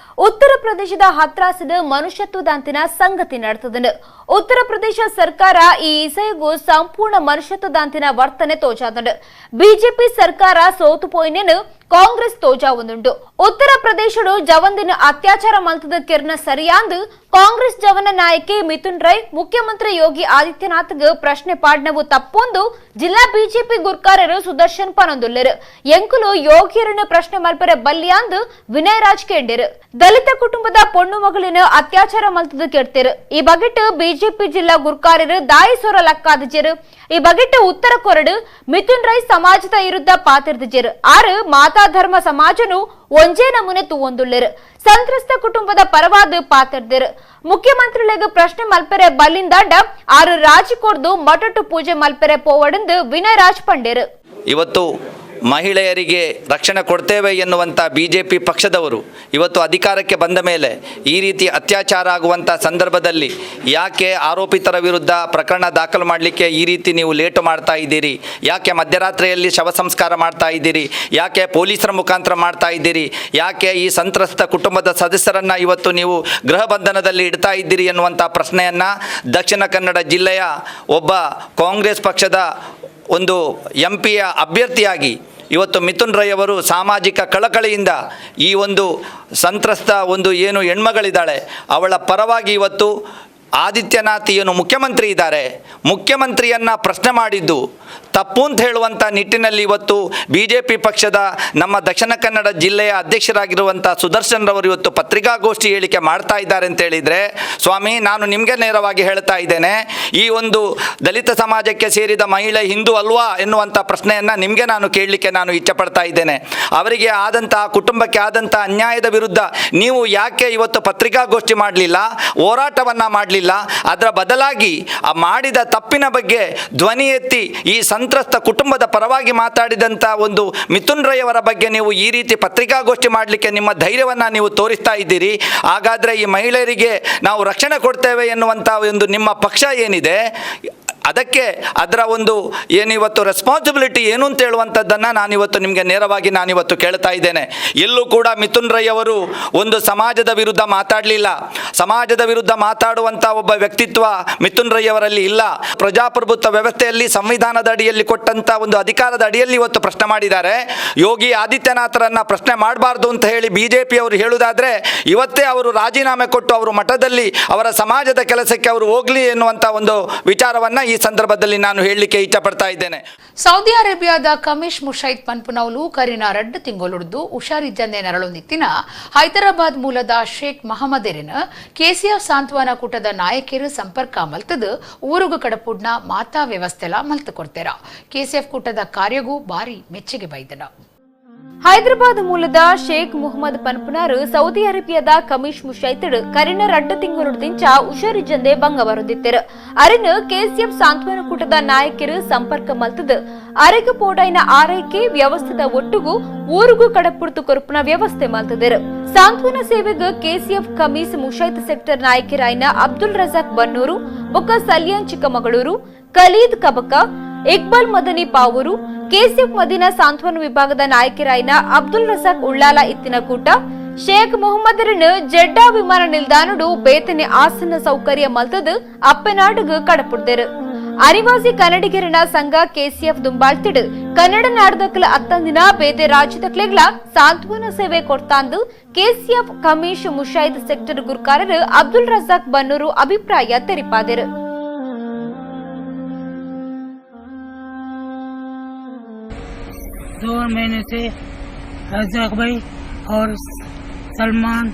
ಉತ್ತರ ಪ್ರದೇಶದ ಹತ್ರಾಸದ ಮನುಷ್ಯತ್ವದಾಂತಿನ ಸಂಗತಿ ನಡೆತದನು. ಉತ್ತರ ಪ್ರದೇಶ ಸರ್ಕಾರ ಈ ಇಸೆಗೂ ಸಂಪೂರ್ಣ ಮನುಷ್ಯತ್ವದಾಂತಿನ ವರ್ತನೆ ತೋಜಾದನು. ಬಿಜೆಪಿ ಸರ್ಕಾರ ಸೋತು ಪೋಯಿನೇನು ಕಾಂಗ್ರೆಸ್ ತೋಜಾವೊಂದುಂಡು. ಉತ್ತರ ಪ್ರದೇಶಡು ಜವಂದಿನ ಅತ್ಯಾಚಾರ ಮಲ್ತದ ಕಿರ್ನ ಸರಿಯಾಂದು ಕಾಂಗ್ರೆಸ್ ಜವನ ನಾಯಕಿ ಮಿಥುನ್ ರೈ ಮುಖ್ಯಮಂತ್ರಿ ಯೋಗಿ ಆದಿತ್ಯನಾಥ್ಗೆ ಪ್ರಶ್ನೆ ಪಾಡ್ನವು ತಪ್ಪೊಂದು ಜಿಲ್ಲಾ ಬಿಜೆಪಿ ಗುರ್ಕಾರರು ಸುದರ್ಶನ್ ಪನೊಂದುಲ್ಲೆರು. ಎಂಕುಲು ಯೋಗಿಯರನ್ನು ಪ್ರಶ್ನೆ ಮಲ್ಪರೆ ಬಲ್ಲಿಯಾಂದು ವಿನಯರಾಜ್ ಕೇಂಡಿರು. ದಲಿತ ಕುಟುಂಬದ ಪೊಣ್ಣು ಮಗಳಿನ ಅತ್ಯಾಚಾರ ಮಲ್ತದ ಕೆಡ್ತಿರು. ಈ ಬಗೆಟ್ ಬಿಜೆಪಿ ಜಿಲ್ಲಾ ಗುರ್ಕಾರರು ದಾಯಿಸೋರ ಲಕ್ಕಾದಜರು. ಈ ಬಗೆಟ್ ಉತ್ತರ ಕೊರಡು ಮಿಥುನ್ ರೈ ಸಮಾಜದ ವಿರುದ್ಧ ಪಾತಿರ್ದಿಜರು. ಆರು ಮಾತಾ ಧರ್ಮ ಸಮಾಜನು ಒಂಜೇ ನಮೂನೆ ತೂವೊಂದುಲ್ಲೆರು. ಸಂತ್ರಸ್ತ ಕುಟುಂಬದ ಪರವಾದ ಪಾತಿರ್ದಿರು. ಮುಖ್ಯಮಂತ್ರಿಗಳಿಗೆ ಪ್ರಶ್ನೆ ಮಲ್ಪೆರೆ ಬಲ್ಲಿಂದಾಂಡ ಆರು ರಾಜಿ ಕೊರ್ದು ಮಠಟ್ಟು ಪೂಜೆ ಮಲ್ಪೆರೆ ಪೋವಡೆಂದು ವಿನಯರಾಜ್ ಪಂಡೇರು. ಇವತ್ತು ಮಹಿಳೆಯರಿಗೆ ರಕ್ಷಣೆ ಕೊಡ್ತೇವೆ ಎನ್ನುವಂಥ ಬಿ ಜೆ ಪಿ ಪಕ್ಷದವರು ಇವತ್ತು ಅಧಿಕಾರಕ್ಕೆ ಬಂದ ಮೇಲೆ ಈ ರೀತಿ ಅತ್ಯಾಚಾರ ಆಗುವಂಥ ಸಂದರ್ಭದಲ್ಲಿ ಯಾಕೆ ಆರೋಪಿತರ ವಿರುದ್ಧ ಪ್ರಕರಣ ದಾಖಲು ಮಾಡಲಿಕ್ಕೆ ಈ ರೀತಿ ನೀವು ಲೇಟು ಮಾಡ್ತಾ ಇದ್ದೀರಿ? ಯಾಕೆ ಮಧ್ಯರಾತ್ರಿಯಲ್ಲಿ ಶವ ಸಂಸ್ಕಾರ ಮಾಡ್ತಾ ಇದ್ದೀರಿ? ಯಾಕೆ ಪೊಲೀಸರ ಮುಖಾಂತರ ಮಾಡ್ತಾ ಇದ್ದೀರಿ? ಯಾಕೆ ಈ ಸಂತ್ರಸ್ತ ಕುಟುಂಬದ ಸದಸ್ಯರನ್ನು ಇವತ್ತು ನೀವು ಗೃಹ ಬಂಧನದಲ್ಲಿ ಇಡ್ತಾ ಇದ್ದೀರಿ ಎನ್ನುವಂಥ ಪ್ರಶ್ನೆಯನ್ನು ದಕ್ಷಿಣ ಕನ್ನಡ ಜಿಲ್ಲೆಯ ಒಬ್ಬ ಕಾಂಗ್ರೆಸ್ ಪಕ್ಷದ ಒಂದು ಎಂ ಪಿಯ ಅಭ್ಯರ್ಥಿಯಾಗಿ ಇವತ್ತು ಮಿಥುನ್ ರೈ ಅವರು ಸಾಮಾಜಿಕ ಕಳಕಳಿಯಿಂದ ಈ ಒಂದು ಸಂತ್ರಸ್ತ ಒಂದು ಏನು ಹೆಣ್ಮಗಳಿದ್ದಾಳೆ ಅವಳ ಪರವಾಗಿ ಇವತ್ತು ಆದಿತ್ಯನಾಥ್ ಏನು ಮುಖ್ಯಮಂತ್ರಿ ಇದ್ದಾರೆ, ಮುಖ್ಯಮಂತ್ರಿಯನ್ನು ಪ್ರಶ್ನೆ ಮಾಡಿದ್ದು ತಪ್ಪು ಅಂತ ಹೇಳುವಂಥ ನಿಟ್ಟಿನಲ್ಲಿ ಇವತ್ತು ಬಿ ಜೆ ಪಿ ಪಕ್ಷದ ನಮ್ಮ ದಕ್ಷಿಣ ಕನ್ನಡ ಜಿಲ್ಲೆಯ ಅಧ್ಯಕ್ಷರಾಗಿರುವಂಥ ಸುದರ್ಶನ್ ರವರು ಇವತ್ತು ಪತ್ರಿಕಾಗೋಷ್ಠಿ ಹೇಳಿಕೆ ಮಾಡ್ತಾ ಇದ್ದಾರೆ ಅಂತೇಳಿದರೆ, ಸ್ವಾಮಿ ನಾನು ನಿಮಗೆ ನೇರವಾಗಿ ಹೇಳ್ತಾ ಇದ್ದೇನೆ, ಈ ಒಂದು ದಲಿತ ಸಮಾಜಕ್ಕೆ ಸೇರಿದ ಮಹಿಳೆ ಹಿಂದೂ ಅಲ್ವಾ ಎನ್ನುವಂಥ ಪ್ರಶ್ನೆಯನ್ನು ನಿಮಗೆ ನಾನು ಕೇಳಲಿಕ್ಕೆ ನಾನು ಇಚ್ಛೆಪಡ್ತಾ ಇದ್ದೇನೆ. ಅವರಿಗೆ ಆದಂಥ ಕುಟುಂಬಕ್ಕೆ ಆದಂಥ ಅನ್ಯಾಯದ ವಿರುದ್ಧ ನೀವು ಯಾಕೆ ಇವತ್ತು ಪತ್ರಿಕಾಗೋಷ್ಠಿ ಮಾಡಲಿಲ್ಲ, ಹೋರಾಟವನ್ನು ಮಾಡಲಿಲ್ಲ? ಅದರ ಬದಲಾಗಿ ಆ ಮಾಡಿದ ತಪ್ಪಿನ ಬಗ್ಗೆ ಧ್ವನಿ ಎತ್ತಿ ಈ ಸಂತ್ರಸ್ತ ಕುಟುಂಬದ ಪರವಾಗಿ ಮಾತಾಡಿದಂಥ ಒಂದು ಮಿಥುನ್ ರೈ ಅವರ ಬಗ್ಗೆ ನೀವು ಈ ರೀತಿ ಪತ್ರಿಕಾಗೋಷ್ಠಿ ಮಾಡಲಿಕ್ಕೆ ನಿಮ್ಮ ಧೈರ್ಯವನ್ನು ನೀವು ತೋರಿಸ್ತಾ ಇದ್ದೀರಿ. ಹಾಗಾದರೆ ಈ ಮಹಿಳೆಯರಿಗೆ ನಾವು ರಕ್ಷಣೆ ಕೊಡ್ತೇವೆ ಎನ್ನುವಂಥ ಒಂದು ನಿಮ್ಮ ಪಕ್ಷ ಏನಿದೆ ಅದಕ್ಕೆ ಅದರ ಒಂದು ಏನಿವತ್ತು ರೆಸ್ಪಾನ್ಸಿಬಿಲಿಟಿ ಏನು ಅಂತ ಹೇಳುವಂಥದ್ದನ್ನು ನಾನಿವತ್ತು ನಿಮಗೆ ನೇರವಾಗಿ ನಾನಿವತ್ತು ಕೇಳ್ತಾ ಇದ್ದೇನೆ. ಎಲ್ಲೂ ಕೂಡ ಮಿಥುನ್ ರೈ ಅವರು ಒಂದು ಸಮಾಜದ ವಿರುದ್ಧ ಮಾತಾಡಲಿಲ್ಲ. ಸಮಾಜದ ವಿರುದ್ಧ ಮಾತಾಡುವಂಥ ಒಬ್ಬ ವ್ಯಕ್ತಿತ್ವ ಮಿಥುನ್ ರೈ ಅವರಲ್ಲಿ ಇಲ್ಲ. ಪ್ರಜಾಪ್ರಭುತ್ವ ವ್ಯವಸ್ಥೆಯಲ್ಲಿ ಸಂವಿಧಾನದ ಅಡಿಯಲ್ಲಿ ಕೊಟ್ಟಂಥ ಒಂದು ಅಧಿಕಾರದ ಅಡಿಯಲ್ಲಿ ಇವತ್ತು ಪ್ರಶ್ನೆ ಮಾಡಿದ್ದಾರೆ. ಯೋಗಿ ಆದಿತ್ಯನಾಥರನ್ನು ಪ್ರಶ್ನೆ ಮಾಡಬಾರ್ದು ಅಂತ ಹೇಳಿ ಬಿ ಜೆ ಪಿಯವರು ಹೇಳುವುದಾದರೆ ಇವತ್ತೇ ಅವರು ರಾಜೀನಾಮೆ ಕೊಟ್ಟು ಅವರು ಮಠದಲ್ಲಿ ಅವರ ಸಮಾಜದ ಕೆಲಸಕ್ಕೆ ಅವರು ಹೋಗಲಿ ಎನ್ನುವಂಥ ಒಂದು ವಿಚಾರವನ್ನು ಈ ಸಂದರ್ಭದಲ್ಲಿ ನಾನು ಹೇಳಲಿಕ್ಕೆ ಇಚ್ಛಪಡ್ತಾ ಇದ್ದೇನೆ. ಸೌದಿ ಅರೇಬಿಯಾದ ಕಮಿಷ್ ಮುಷೈದ್ ಪನ್ಪುನೌಲು ಕರಿನ ರಡ್ಡು ತಿಂಗೊಲುಡ್ದು ಹುಷಾರಿಜ್ಜಂದೆ ನರಳೊಂದಿತ್ತಿನ ಹೈದರಾಬಾದ್ ಮೂಲದ ಶೇಖ್ ಮಹಮ್ಮದೇರಿನ ಕೆಸಿಎಫ್ ಸಾಂತ್ವನ ಕೂಟದ ನಾಯಕಿಯರು ಸಂಪರ್ಕ ಮಲ್ತದು ಊರುಗು ಕಡಪುಡ್ನ ಮಾತಾ ವ್ಯವಸ್ಥೆಲ ಮಲ್ತು ಕೊಡ್ತೇರ. ಕೆಸಿಎಫ್ ಕೂಟದ ಕಾರ್ಯಗೂ ಭಾರಿ ಮೆಚ್ಚುಗೆ ಬೈದನ. ಹೈದರಾಬಾದ್ ಮೂಲದ ಶೇಖ್ ಮುಹಮ್ಮದ್ ಪನ್ಪುನಾರು ಸೌದಿ ಅರೇಬಿಯಾದ ಕಮಿಷ್ ಮುಷೈತಡ್ ಕರಿನ ರಡ್ಡು ತಿಂಗಳು ಹುಷಾರಿಜ್ಜಂದೆ ಬಂಗ ಬರುದಿತ್ತರು. ಅರಿನ ಕೆಸಿಎಫ್ ಸಾಂತ್ವನ ಕೂಟದ ನಾಯಕರು ಸಂಪರ್ಕ ಮಲ್ತದು ಅರೆಗು ಪೋಡೈನ ಆರೈಕೆ ವ್ಯವಸ್ಥೆದ ಒಟ್ಟುಗು ಊರುಗು ಕಡಪುಡ್ತು ಕೊರುಪುನ ವ್ಯವಸ್ಥೆ ಮಲ್ತದರು. ಸಾಂತ್ವನ ಸೇವೆಗೆ ಕೆಸಿಎಫ್ ಕಮೀಸ್ ಮುಷೈತ್ ಸೆಕ್ಟರ್ ನಾಯಕರಾಯ್ನ ಅಬ್ದುಲ್ ರಜಾಕ್ ಬನ್ನೂರು, ಬೊಕ್ಕ ಸಲಿಯಾನ್ ಚಿಕ್ಕಮಗಳೂರು, ಖಲೀದ್ ಕಬಕ, ಇಕ್ಬಾಲ್ ಮದನಿ ಪಾವೂರು, ಕೆಸಿಎಫ್ ಮದೀನಾ ಸಾಂತ್ವನ ವಿಭಾಗದ ನಾಯಕರಾಯ್ನ ಅಬ್ದುಲ್ ರಜಾಕ್ ಉಳ್ಳಾಲ ಇತ್ತಿನ ಕೂಟ ಶೇಖ್ ಮೊಹಮ್ಮದರನ್ನು ಜೆಡ್ಡಾ ವಿಮಾನ ನಿಲ್ದಾಣಡು ಬೇತನೆ ಆಸನ ಸೌಕರ್ಯ ಮಲ್ತದು ಅಪ್ಪನಾಡುಗು ಕಡಪುಡ್ದರು. ಅನಿವಾಸಿ ಕನ್ನಡಿಗರನ ಸಂಘ ಕೆಸಿಎಫ್ ದುಂಬಾಳ್ತಿಡು ಕನ್ನಡ ನಾಡದಕ್ಲ ಅತ್ತಂದಿನ ಬೇತೆ ರಾಜ್ಯದಕ್ಲೆಗ್ಲ ಸಾಂತ್ವನ ಸೇವೆ ಕೊಡ್ತಾಂದು ಕೆಸಿಎಫ್ ಕಮೀಶ್ ಮುಷೈದ್ ಸೆಕ್ಟರ್ ಗುರ್ಕಾರರು ಅಬ್ದುಲ್ ರಜಾಕ್ ಬನ್ನೂರು ಅಭಿಪ್ರಾಯ ತೆರಿಪಾದರು. दो महीने से रजाक भाई और सलमान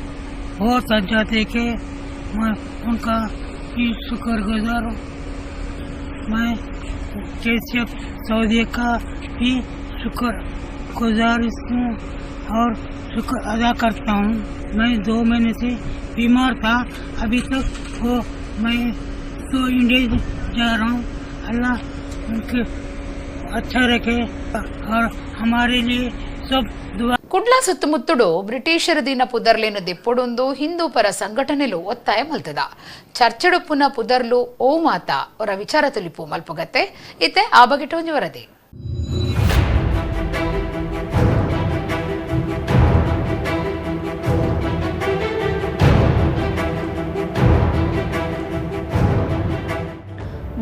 बहुत अच्छा देखे, मैं उनका भी शुक्रगुजार हूँ। मैं केसीएफ सऊदी का भी शुक्रगुजार हूँ और शुक्र अदा करता हूँ। मैं 2 महीने से बीमार था, अभी तक वो मैं तो इंडिया जा रहा हूँ। अल्लाह उनके अच्छा रखे और हमारे लिए सब दुआ. ಕುಡ್ಲ ಸುತ್ತಮುತ್ತಡು ಬ್ರಿಟಿಷರ ದಿನ ಪುದರ್ಲೇನು ದೆಪ್ಪೊಡೊಂದು ಹಿಂದೂ ಪರ ಸಂಘಟನೆಲು ಒತ್ತಾಯ ಮಲ್ತದ. ಚರ್ಚೆಡುಪ್ಪುನ ಪುದರ್ಲು ಓ ಮಾತಾ ಅವರ ವಿಚಾರ ತುಲಿಪು ಮಲ್ಪುಗತ್ತೆ ಇತ್ತೆ ಆ ಬಗ್ಗೆ ಟೋಂಜಿ ವರದಿ.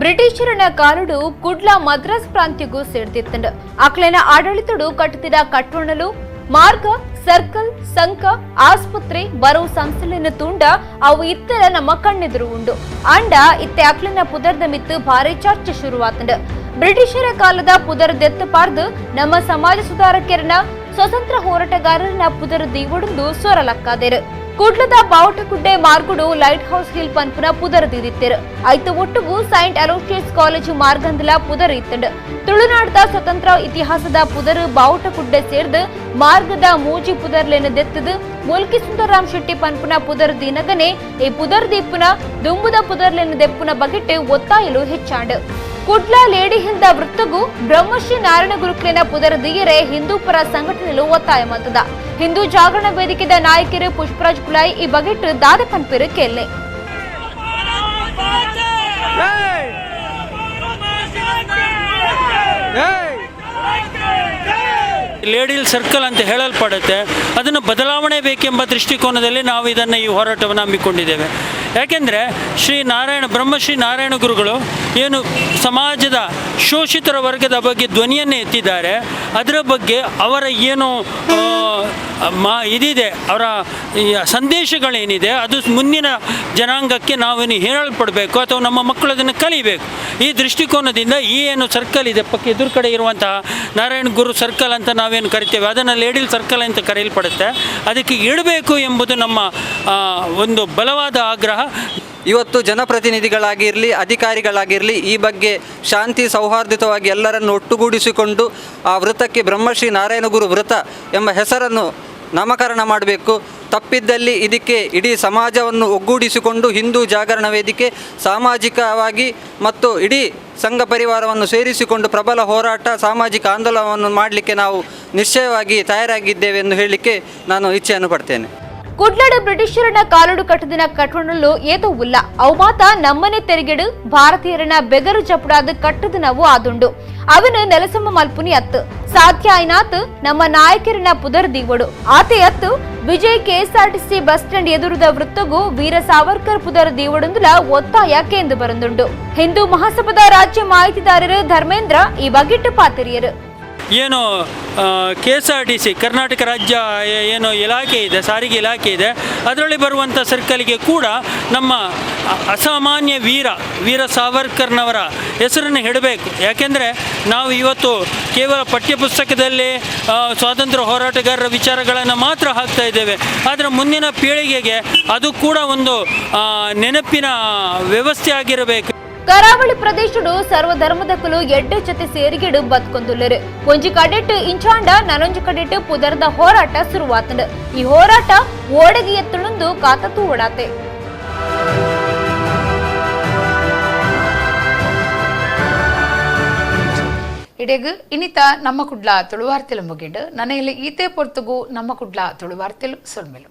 ಬ್ರಿಟಿಷರನ ಕಾಲಡು ಕುಡ್ಲ ಮದ್ರಾಸ್ ಪ್ರಾಂತ್ಯಗೂ ಸೇರ್ದಿತ್ತಂಡು. ಅಕ್ಲೆನ ಆಡಳಿತಡು ಕಟ್ಟುತ್ತಿದ ಕಟ್ಟೋಣಲು ಮಾರ್ಗ, ಸರ್ಕಲ್, ಸಂಕ, ಆಸ್ಪತ್ರೆ ಬರೋ ಸಂಸ್ಥೆಲಿನ ತುಂಡ ಅವು ಇತ್ತರ ನಮ್ಮ ಕಣ್ಣೆದುರು ಉಂಡು. ಅಂಡ ಇತ್ತೆ ಅಕ್ಲೆನ ಪುದರ್ದ ಮಿತ್ತು ಭಾರಿ ಚರ್ಚೆ ಶುರುವಾತಂಡು. ಬ್ರಿಟಿಷರ ಕಾಲದ ಪುದರ್ ದೆತ್ತು ಪಾರ್ದು ನಮ್ಮ ಸಮಾಜ ಸುಧಾರಕರನ ಸ್ವತಂತ್ರ ಹೋರಾಟಗಾರರನ್ನ ಪುದರ್ ದೀವೊಡಂದು ಸೊರಲಕ್ಕಾದೇರು. ಕುಡ್ಲದ ಬಾವುಟಗುಡ್ಡೆ ಮಾರ್ಗುಡು ಲೈಟ್ ಹೌಸ್ ಹಿಲ್ ಪನ್ಪುನ ಪುದರ್ ದೀದಿತ್ತೇರು. ಐತು ಒಟ್ಟುಗು ಸೈಂಟ್ ಅಲೋಷಿಯಸ್ ಕಾಲೇಜು ಮಾರ್ಗಂದಲ ಪುದರ್ ಇತ್ತಂಡು. ತುಳುನಾಡದ ಸ್ವತಂತ್ರ ಇತಿಹಾಸದ ಪುದರ್ ಬಾವುಟಗುಡ್ಡೆ ಸೇರ್ದು ಮಾರ್ಗದ ಮೂಜಿ ಪುದರ್ಲೇನ ದೆತ್ತದು ಮುಲ್ಕಿ ಸುಂದರರಾಮ್ ಶೆಟ್ಟಿ ಪನ್ಪುನ ಪುದರ್ ದೀನಗನೆ ಈ ಪುದರ್ ದೀಪುನ ದುಂಬುದ ಪುದರ್ಲೇನ ದೆಪ್ಪುನ ಬಗೆಟ್ ಒತ್ತಾಯಲು ಹೆಚ್ಚಾಂಡು. ಕುಡ್ಲ ಲೇಡಿ ಹಿಲ್ದ ವೃತ್ತಗೂ ಬ್ರಹ್ಮಶ್ರೀ ನಾರಾಯಣ ಗುರುಕ್ಲೆನ ಪುದರ ದಿಯರೆ ಹಿಂದೂಪರ ಸಂಘಟನೆಲು ಒತ್ತಾಯ ಮಲ್ತದ. ಹಿಂದೂ ಜಾಗರಣ ವೇದಿಕೆದ ನಾಯಕರು ಪುಷ್ಪರಾಜ್ ಕುಲಾಯಿ ಈ ಬಗೆಟ್ ದಾದ ಪನ್ಪೆರು ಕೇಳ್ನೆ. ಲೇಡಿಲ್ ಸರ್ಕಲ್ ಅಂತ ಹೇಳಲ್ಪಡುತ್ತೆ, ಅದನ್ನು ಬದಲಾವಣೆ ಬೇಕೆಂಬ ದೃಷ್ಟಿಕೋನದಲ್ಲಿ ನಾವು ಇದನ್ನು ಈ ಹೋರಾಟವನ್ನು ಹಮ್ಮಿಕೊಂಡಿದ್ದೇವೆ. ಯಾಕೆಂದರೆ ಶ್ರೀ ನಾರಾಯಣ ಬ್ರಹ್ಮಶ್ರೀ ನಾರಾಯಣ ಗುರುಗಳು ಏನು ಸಮಾಜದ ಶೋಷಿತರ ವರ್ಗದ ಬಗ್ಗೆ ಧ್ವನಿಯನ್ನು ಎತ್ತಿದ್ದಾರೆ, ಅದರ ಬಗ್ಗೆ ಅವರ ಏನು ಇದಿದೆ, ಅವರ ಸಂದೇಶಗಳೇನಿದೆ ಅದು ಮುಂದಿನ ಜನಾಂಗಕ್ಕೆ ನಾವೇನು ಹೇಳಲ್ಪಡಬೇಕು ಅಥವಾ ನಮ್ಮ ಮಕ್ಕಳು ಅದನ್ನು ಕಲಿಬೇಕು. ಈ ದೃಷ್ಟಿಕೋನದಿಂದ ಈ ಏನು ಸರ್ಕಲ್ ಇದೆ, ಪಕ್ಕ ಎದುರು ಕಡೆ ಇರುವಂತಹ ನಾರಾಯಣ ಗುರು ಸರ್ಕಲ್ ಅಂತ ನಾವೇನು ಕರಿತೇವೆ, ಅದನ್ನು ಲೇಡಿಲ್ ಸರ್ಕಲ್ ಅಂತ ಕರೆಯಲ್ಪಡುತ್ತೆ, ಅದಕ್ಕೆ ಇಡಬೇಕು ಎಂಬುದು ನಮ್ಮ ಒಂದು ಬಲವಾದ ಆಗ್ರಹ. ಇವತ್ತು ಜನಪ್ರತಿನಿಧಿಗಳಾಗಿರಲಿ ಅಧಿಕಾರಿಗಳಾಗಿರಲಿ ಈ ಬಗ್ಗೆ ಶಾಂತಿ ಸೌಹಾರ್ದಿತವಾಗಿ ಎಲ್ಲರನ್ನು ಒಟ್ಟುಗೂಡಿಸಿಕೊಂಡು ಆ ವೃತ್ತಕ್ಕೆ ಬ್ರಹ್ಮಶ್ರೀ ನಾರಾಯಣಗುರು ವೃತ್ತ ಎಂಬ ಹೆಸರನ್ನು ನಾಮಕರಣ ಮಾಡಬೇಕು. ತಪ್ಪಿದ್ದಲ್ಲಿ ಇದಕ್ಕೆ ಇಡೀ ಸಮಾಜವನ್ನು ಒಗ್ಗೂಡಿಸಿಕೊಂಡು ಹಿಂದೂ ಜಾಗರಣ ವೇದಿಕೆ ಸಾಮಾಜಿಕವಾಗಿ ಮತ್ತು ಇಡೀ ಸಂಘ ಪರಿವಾರವನ್ನು ಸೇರಿಸಿಕೊಂಡು ಪ್ರಬಲ ಹೋರಾಟ ಸಾಮಾಜಿಕ ಆಂದೋಲನವನ್ನು ಮಾಡಲಿಕ್ಕೆ ನಾವು ನಿಶ್ಚಯವಾಗಿ ತಯಾರಾಗಿದ್ದೇವೆ ಎಂದು ಹೇಳಲಿಕ್ಕೆ ನಾನು ಇಚ್ಛೆಯನ್ನು ಪಡ್ತೇನೆ. ಕುಡ್ಲಡು ಬ್ರಿಟಿಷರನ್ನ ಕಾಲಡು ಕಟ್ಟದಿನ ಕಟ್ಟಣಲು ಏತೋ ಉಲ್ಲ, ಅವು ಮಾತ ನಮ್ಮನೆ ತೆರಿಗೆಡು ಭಾರತೀಯರನ್ನ ಬೆಗರು ಜಪುಡಾದ ಕಟ್ಟದ ನಾವು ಆದುಂಡು. ಅವನು ನೆಲಸಮ ಮಲ್ಪುನಿ ಅತ್ತು ಸಾಧ್ಯ ಆಯ್ನಾತ್ ನಮ್ಮ ನಾಯಕರನ್ನ ಪುದರ್ ದೀವಡು ಆತೆ ಅತ್ತು Vijay KSRTC bus stand ಎದುರುದ ವೃತ್ತಗೂ Veer Savarkar ಪುದರ್ ದೀವಡೊಂದುಲ ಒತ್ತಾಯ ಕೇಂದ್ರ ಬರಂದುಂಡು. ಹಿಂದೂ ಮಹಾಸಭಾದ ರಾಜ್ಯ ಮಾಹಿತಿದಾರರು ಧರ್ಮೇಂದ್ರ ಈ ಬಗೆಟ್ಟು ಪಾತಿರಿಯರು. ಏನು KSRTC Karnataka ರಾಜ್ಯ ಏನು ಇಲಾಖೆ ಇದೆ, ಸಾರಿಗೆ ಇಲಾಖೆ ಇದೆ, ಅದರಲ್ಲಿ ಬರುವಂಥ ಸರ್ಕಲ್ಗೆ ಕೂಡ ನಮ್ಮ ಅಸಾಮಾನ್ಯ ವೀರ ಸಾವರ್ಕರ್ನವರ ಹೆಸರನ್ನು ಇಡಬೇಕು. ಯಾಕೆಂದರೆ ನಾವು ಇವತ್ತು ಕೇವಲ ಪಠ್ಯಪುಸ್ತಕದಲ್ಲಿ ಸ್ವಾತಂತ್ರ್ಯ ಹೋರಾಟಗಾರರ ವಿಚಾರಗಳನ್ನು ಮಾತ್ರ ಹಾಕ್ತಾ ಇದ್ದೇವೆ, ಆದರೆ ಮುಂದಿನ ಪೀಳಿಗೆಗೆ ಅದು ಕೂಡ ಒಂದು ನೆನಪಿನ ವ್ಯವಸ್ಥೆ ಆಗಿರಬೇಕು. ಕರಾವಳಿ ಪ್ರದೇಶಡು ಸರ್ವಧರ್ಮದಕುಲು ಎಡ್ಡೆ ಜೊತೆ ಸೇರಿಗೆಡು ಬದುಕೊಂದುಲ್ಲರು. ಒಂಜಿ ಕಡೆಟ್ ಇಂಚಾಂಡ ನನೊಂಜಿ ಕಡೆಟ್ ಪುದರ್ದ ಹೋರಾಟ ಶುರುವಾತಂಡು. ಈ ಹೋರಾಟ ಓಡಗಿ ಎತ್ತುಳುಂದು ಕಾತತು ಓಡಾತೆ. ಇಡೆಗ್ ಇನಿತ ನಮ್ಮ ಕುಡ್ಲ ತುಳುವಾರ್ತೆಲು ಮುಗಿಂಡು. ನನೆಯಲ್ಲಿ ಈತೆ ಪೊರ್ತುಗು ನಮ್ಮ ಕುಡ್ಲ ತುಳುವಾರ್ತೆಲು ಸೊಲ್ಮೆಲು.